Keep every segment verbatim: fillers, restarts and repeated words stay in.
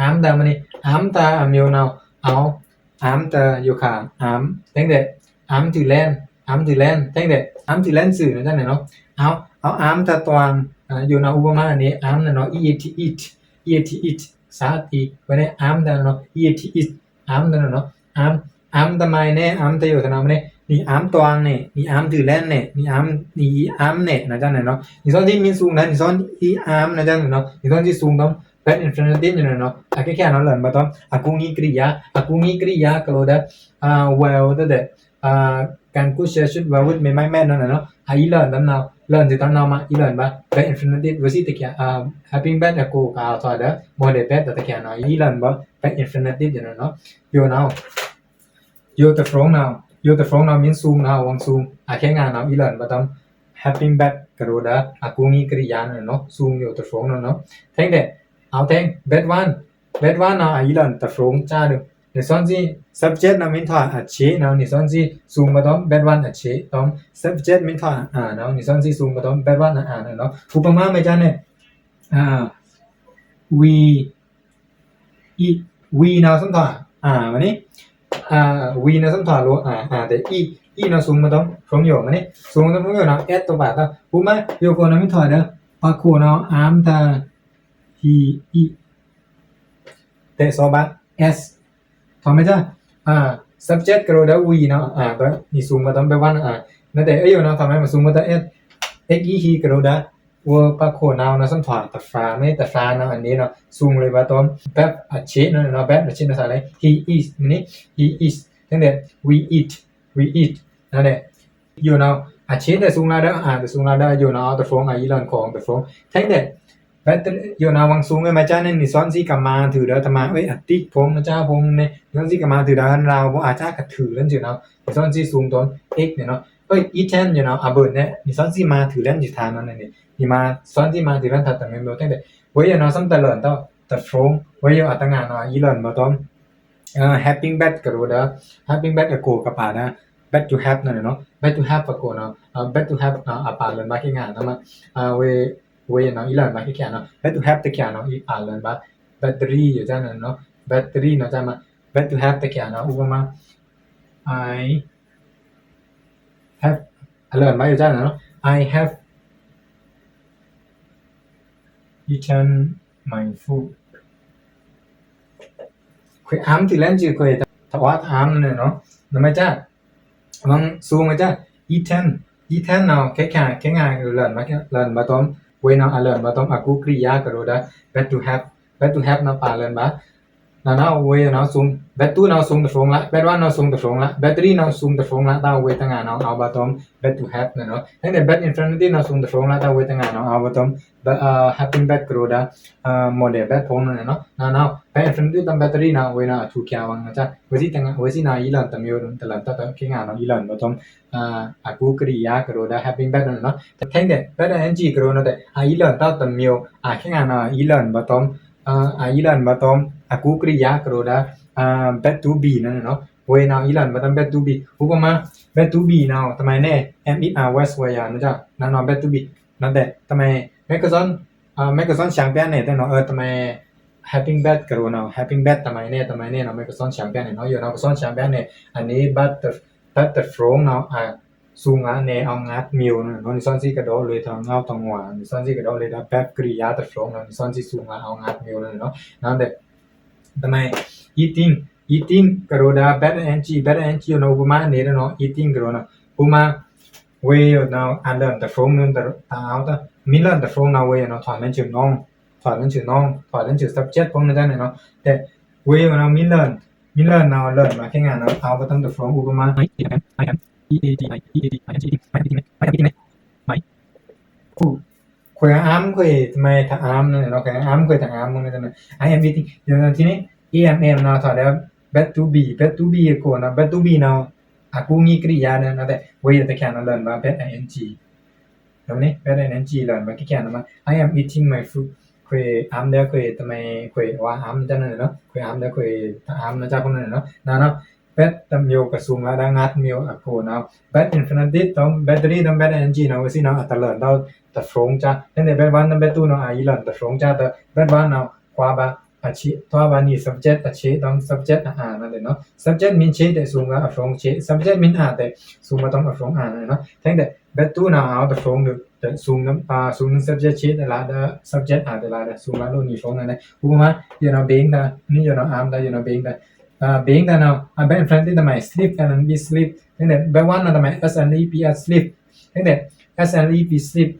အမ်းတာမ့ၢ်န့ၣ် အမ်းတာအမျိုး now အဝ် အမ်းတာယိုခါ အမ်း တဲင်တဲ့ အမ်းသူလန် အမ်းသူလန် တဲင်တဲ့ အမ်းသူလန်စု နော် ကျန်နော် အဝ် အဝ် အမ်းတာတွင် ယို now ဥပမာ အမ်း နော် နော် eat eat eat eat စား eat ဝဲန့ၣ် အမ်းတာ နော် eat eat အမ်းတာ နော် နော် အမ်း အမ်းတာမ့ၢ်န့ၣ် အမ်းတာယိုခါ နော် မ့ၢ်န့ၣ် နံၣ်အမ်းတွင်န့ၣ် နံၣ်အမ်းသူလန်န့ၣ် နံၣ်အမ်း နံၣ်အီအမ်းန့ၣ် နော် ကျန်နော် နံၣ်သွဉ်းသီးမ့ၢ်သုန် နော် နံ�်သွဉ်းအီအမ်း နော် ကျန်နော် နံၣ်သွဉ်းသီးသုန် တော့ past infinitive နော် နော် အကဲခဲ နော် လန်ဘတ်တွမ် အကူအညီကိရိယာ အကူအညီကိရိယာ ကလိုဒ် ဝဲ ဝဲ တဲ့ ကံ ကို ရှယ် ရှုပ် ဝဲ ဝိုပ် မ့ၢ် မိုက် မဲ နော် နော် နော် အ အီလန် တမ်း နော် လန် သူ တမ်း နော် မ့ၢ် အီလန်ဘၣ် past infinitive ဝဲစံးတကဲ helping verb အကိုက အဝ် ထော် ဒီး modal verb တကဲ နော် အီလန်ဘၣ် past infinitive နော် နော် ယို နော် ယို တဖျိုင်း နော် ယို တဖျိုင်း နော် မ့ၢ်သုန် နော် ဝွံသုန် အခဲငါ နော် အီလန်ဘတ်တွမ် helping verb ကလိုဒ် အကူအညီကိရိယာ နော် နော် သုန် ယို တဖျိုင်း နော် နော် ထဲင်တဲ့ အဝ် ထဲင် verb one verb one နော် အီလန်တဖျိုင်း ကျန် နံၣ်သွဉ်းသီး subject နော် မ့ၢ်ထော် အ ချေ နော် နံၣ်သွဉ်းသီးသုန်ဘတ်တွမ် verb one အ ချေ တွမ် subject မ့ၢ်ထော် အ နော် နံၣ်သွဉ်းသီးသုန်ဘတ်တွမ် verb one အ နော် နော် ဥပမာ မ့ၢ်ကျန်န့ၣ် ဝီ အီ ဝီ နော် သွဉ်းထော် အ မ့ၢ်န့ၣ် ဝီ နော် သွဉ်းထော် လို အ အ ဒီး အီ အီ နော် သုန်ဘတ်တွမ် ဖျိုင်းယို မ့ၢ်န့ၣ် သုန်ဘတ်တွမ် ဖျိုင်းယို နော် အက် တဘၣ် တ ဥပမာ ယို ကို နော် မ့ၢ်ထော် ဒီး ပာ်ခို နော် အမ်းတာ ဟီ အီ တဲ သော်ဘၣ် အက် ထော် မ့ၢ်ကျန် subject ကလိုဒ် ဝီ နော် အ ဒီး နံၣ်သုန်ဘတ်တွမ် verb one အ နော် တဲ အယို နော် ထော် မ့ၢ် မ့ၢ်သုန်ဘတ်တွမ် အက် အီ ဟီ ကလိုဒ် ဝီ ပာ်ခို နော် နော် သွဉ်းထော် တဖျါ မ့ၢ် တဖျါ နော် အန့ၣ် နော် သုန်လို ဘတ်တွမ် verb အ ချေ နော် နော် verb အ ချေ နော် သးလဲ he is မ့ၢ်န့ၣ် he is ထဲင်တဲ့ we eat we eat နော် ယို နော် အ ချေ ဒီး သုန်လဒ် အ ဒီး သုန်လဒ် ယို နော် တဖျိုင်း အ အီလန်ခွိုင် တဖျိုင်း ထဲင်တဲ့ ဘတ် ယို နော် ဝွံသုန် မ့ၢ်ကျန်န့ၣ် နံၣ်သွဉ်းသီးကမၤ သူ ဒီး တမၤ ဝဲ အ တိတ်းဖျိုင်း မ့ၢ်ကျန်ဖျိုင်း န့ၣ် နံၣ်သွဉ်းသီးကမၤ သူ ဒီး ဟန်ရဝ် ဘၣ် အ ကျန် ကထုး လၢ ယို နော် နံၣ်သွဉ်းသီးသုန်တွမ် အက် န့ၣ် နော် အီ အီတန် ယို နော် အဘိုင် န့ၣ် နံၣ်သွဉ်းသီးမၤ သူ လၢ ယို ထါ နော် န့ၣ် နံၣ်သွဉ်းသီးမၤ သူ လၢ ထါ တမံၤမံၤ ထဲင်တဲ့ ဝဲ ယို နော် သမ်တလန် တဖျိုင်း ဝဲ ယို အတငါ နော် အီလန်ဘတ်တွမ် helping verb ကလိုဒ် helping verb အကိုကပါဒ် verb to have နော် နော် verb to have အကို နော် verb to have နော် အပါလန်ဘၣ်ခဲငါ နော် မ့ၢ် ဝဲ ဝဲ နော် အီလန်ဘၣ်ခဲခဲ နော် verb to have တကဲ နော် အီပါလန်ဘၣ် battery ယို ကျန် နော် battery နော် ကျန် မ့ၢ် verb to have တကဲ နော် ဥပမာ I have အလန်ဘၣ် ယို ကျန် နော် I have eaten my food ခွိုင် အမ်းသူလန် ယို ခွိုင် တဝတ် အမ်း နော် နော် မ့ၢ်ကျန် ဝွံသုန် မ့ၢ်ကျန် အီတန် အီတန် နော် ခဲခဲ ခဲငါ လန်ဘတ် လန်ဘတ်တွမ် ဝဲ နော် အလန်ဘတ်တွမ် အကူကိရိယာ ကလိုဒ် verb to have verb to have နော် ပါလန်ဘၣ် နော် နော် ဝဲ နော် သုန် verb two နော် သုန်တဖျိုင်းလ verb one နော် သုန်တဖျိုင်းလ verb three နော် သုန်တဖျိုင်းလ တၢ်ဝဲတငါ နော် အဝ်ဘတ်တွမ် verb to have နော် နော် ထဲင်တဲ့ past infinitive နော် သုန်တဖျိုင်းလ တၢ်ဝဲတငါ နော် အဝ်ဘတ်တွမ် helping verb ကလိုဒ် modal verb ဖျိုင်း နော် နော် နော် နော် past infinitive တွမ် verb three နော် ဝဲ နော် အထူးခဲ ဝွံ နော် ကျန် ဝဲစံးတငါ ဝဲစံး နော် အီလန်တမံၤ တလန် တၢ် တၢ် ခဲငါ နော် အီလန်ဘတ်တွမ် အကူကိရိယာ ကလိုဒ် helping verb နော် နော် ထဲင်တဲ့ verb ing ကလို နော် တဲ အီလန် တၢ်တမံၤ အခဲငါ နော် အီလန်ဘတ်တွမ် အီလန်ဘတ်တွမ် အကူကိရိယာ ကလိုဒ် verb to be နော် နော် ဝဲ နော် အီလန်ဘတ်တွမ် verb to be ဥပမာ verb to be နော် တမံၤန့ၣ် am is are was ဝဲယၤ နော် ကျန် နော် နော် verb to be နော် တဲ တမံၤ မဲကစွန် မဲကစွန် champion န့ၣ် တဲ နော် အ တမံၤ helping verb ကလို နော် helping verb တမံၤန့ၣ် တမံၤန့ၣ် နော် မဲကစွန် champion န့ၣ် နော် ယို နော် ကစွန် champion န့ၣ် အန့ၣ် verb ဘက်တစ်ဖျိုင်းနော် အ သူငါနေအောင်ငတ်မျိုးနော် နီသွဉ်းစည်းကဒီးလေဒါ ငေါ့တငွါ နီသွဉ်းစည်းကဒီးလေဒါ ဘက်ကရိယာတစ်ဖျိုင်းနော် နီသွဉ်းစည်းသူငါအောင်ငတ်မျိုးနော် နော်တဲ့ တမံၤ eating eating ကရောဒါ ဘက် ing ဘက် ing နော် ဥပမာနေနော် eating ကရောနော် ဥပမာ ဝေးနော် အလန်တစ်ဖျိုင်းနော် တအောင်တ မီးလန်တစ်ဖျိုင်းနော် ဝေးနော် ထွာလန်ချူနော် ထွာလန်ချူနော် ထွာလန်ချူ subject ဖျိုင်းနော် နော် တဲ့ ဝေးနော် မီးလန် မီးလန်နော် လန်မးခဲငါနော် အောင်ပတန်တစ်ဖျိုင်း ဥပမာ I am eating I am eating I am eating I am eating I am eating I am eating ခွေး ခွေးအမ်း ခွေး တမံၤ တအမ်းနော် ခွေးအမ်း ခွေးတအမ်းနော် I am eating ယိုနော် ထီၣ်နေ am am နော် ထွာလန် ဘက် to be ဘက် to be အကိုနော် ဘက် to be နော် အကူအညီကရိယာနော် နော် တဲ့ ဝေးတခါနော် လန်မး ဘက် ing နော် ဘက် ing လန်မး ခဲငါနော် မး I am eating my food ခွေးအမ်းတဲ့ ခွေး တမံၤ ခွေးဝါအမ်းတဲ့နော် ခွေးအမ်းတဲ့ ခွေးတအမ်းနော် ကြားဖျိုင်းနော် နော် နော် ဘက်တစ်မျိုးက သူငါဒါ ငတ်မျိုးအကိုနော် ဘက် infinitive တမ် ဘက် three တမ် ဘက် ing နော် ဝေးစံနော် အတလန်တော့ တစ်ဖျိုင်းကြား တဲ့ ဘက် one တမ် ဘက် two နော် အယိုလန်တစ်ဖျိုင်းကြား တဲ့ ဘက် one နော် ကွားဘး အချေး ထွားဘးနီ subject အချေး တမ် subject အအာနော် တဲ့နော် subject မီးချေး တဲ့ သူငါအဖျိုင်းချေး subject မီးအာ တဲ့ သူငါတမ်အဖျိုင်းအာနော် နော် တဲ့ ဘက် two နော် အတဖျိုင်း တဲ့ သူငါ အာ သူငါ subject ချေး တဲ့ လာ တဲ့ subject အာ တဲ့ လာ တဲ့ သူငါလိုနီဖျိုင်းနော် ဥပမာ ယိုနော် being တဲ့ နီ ယိုနော် am တဲ့ ယိုနော် being တဲ့ အာ being တဲ့နော် အဘက် infinitive တမံၤ sleep and be sleep တဲ့ ဘက် one နော် တမံၤ sleep and be sleep တဲ့ sleep and be sleep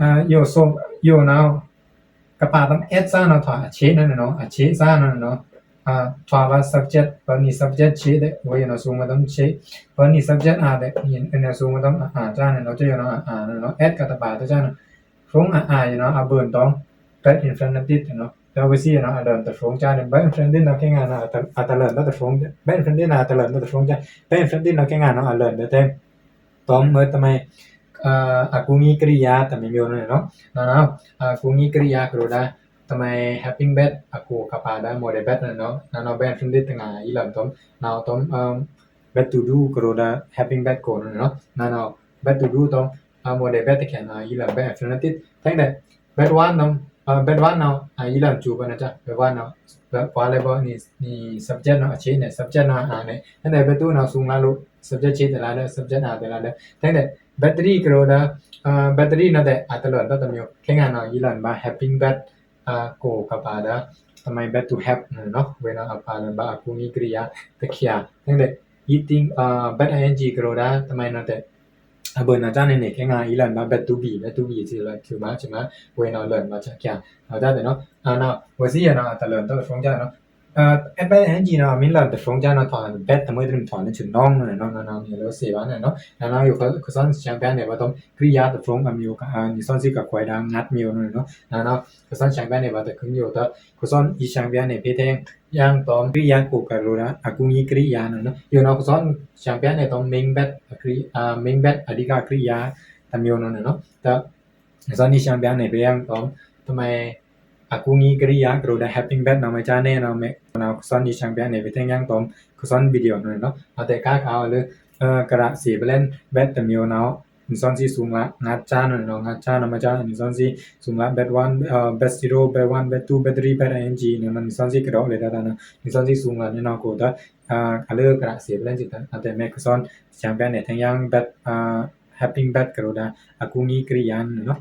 အာ ယိုဆို ယိုနော် ကပါတမ် et စားနော် ထွာအချေးနော် နော် အချေးစားနော် နော် အာ ထွာဘး subject ပနီ subject ချေး တဲ့ ဝေးနော် သူငါတမ်ချေး ပနီ subject အာ တဲ့ နီ သူငါတမ်အာ အာ ကြားနော် နော် ယိုနော် အာ နော် နော် et ကတပါတကြားနော် ဖျိုင်းအာ အာ ယိုနော် အဘိုင်တမ် ဘက် infinitive နော် ဒီးဝေးစံနော် အလန်တစ်ဖျိုင်းကြားနော် ဘက် infinitive နော် ခဲငါနော် အတလန်တော့တစ်ဖျိုင်း ဘက် infinitive နော် အတလန်တော့တစ်ဖျိုင်းကြား ဘက် infinitive နော် ခဲငါနော် အလန်တော့တဲ့ တမ် မ့ၢ်တမံၤ အာ အကူအညီကရိယာတစ်မျိုးနော် နော် နော် နော် အကူအညီကရိယာကရောဒါ တမံၤ helping verb အကိုကပါဒါ modal verb နော် နော် နော် ဘက် infinitive တငါ ယိုလန်တမ် နော် တမ် ဘက် to do ကရောဒါ helping verb ကိုနော် နော် နော် နော် ဘက် to do တမ် အာ modal verb တခါနော် ယိုလန် ဘက် infinitive တဲ့ ဘက် one နော် အာ ဘက် one နော် အယိုလန်ချူပနော် ကြား ဘက် one နော် ဘက် ကွားလဲဘီနီ နီ subject နော် အချေးနဲ့ subject နော် အာ နဲ့ တဲ့ ဘက် two နော် သူငါလို subject ချေး တဲ့ လာ တဲ့ subject အာ တဲ့ လာ တဲ့ တဲ့ ဘက် three ကရောဒါ အာ ဘက် three နော် တဲ့ အတလန်တော့တစ်မျိုး ခဲငါနော် ယိုလန်ဘး helping verb အာ ကိုကပါဒါ တမံၤ ဘက် to help နော် နော် ဝေးနော် အပါလန်ဘး အကူအညီကရိယာ တခါ တဲ့ eating အာ ဘက် ing ကရောဒါ တမံၤနော် တဲ့ အဘိုင်နော် ကြားနေနေ ခဲငါ ယိုလန်ဘး ဘက် to be ဘက် to be စံလ ချူမး ချူမး ဝေးနော် လန်ဘး ကြား ကြား နော် ကြားတဲ့နော် အာ နော် ဝေးစံနော် အတလန်တော့တစ်ဖျိုင်းကြားနော် အာ ဘက် ing နော် မီးလန်တစ်ဖျိုင်းကြားနော် ထွာ ဘက် တမံၤ တမံၤ ထွာလန်ချူနော် နော် နော် နော် မီးလန်စံဘးနော် နော် နော် ယို ခွန်သွဉ်း ဆင်ပြနေပါတော့ ကရိယာတစ်ဖျိုင်းအမျိုးက အာ နီသွဉ်းစည်းကခွဲးဒါ ငတ်မျိုးနော် နော် နော် နော် ခွန်သွဉ်း ဆင်ပြနေပါတော့ ခွန်ယိုတ ခွန်သွဉ်း ဆင်ပြနေ ဖေးထဲ ယင်းတမ် ကရိယာကိုကရောဒါ အကူအညီကရိယာနော် နော် ယိုနော် ခွန်သွဉ်း ဆင်ပြနေတမ် main verb အကရိ အာ main verb အဓိကကရိယာတစ်မျိုးနော် နော် နော် တ သွဉ်း ဆင်ပြနေ ဖေး ယင်းတမ် တမံၤ အကူအညီကရိယာကရောဒါ helping verb နော် မကြားနေနော် မ့ၢ်နော် သွဉ်း ဆင်ပြနေ ဖေးထဲ ယင်းတမ် သွဉ်း video နော် နော် အတဲကါကားလ အာ ကရၢၢ် စံဘလန် verb တစ်မျိုးနော် နီသွဉ်းစည်းသူငါ ငတ်ကြားနော် နော် ငတ်ကြားနော် မကြား နီသွဉ်းစည်းသူငါ verb one အာ verb zero verb one verb two verb three verb ing နော် နော် နီသွဉ်းစည်းကဒီးလေဒါ နော် နီသွဉ်းစည်းသူငါနော် နော် ကိုဒါ အာ အလကရၢၢ် စံဘလန် စံတ အတဲမ့ၢ် သွဉ်း ဆင်ပြနေ ထဲ ယင်း verb အာ helping verb ကရောဒါ အကူအညီကရိယာနော်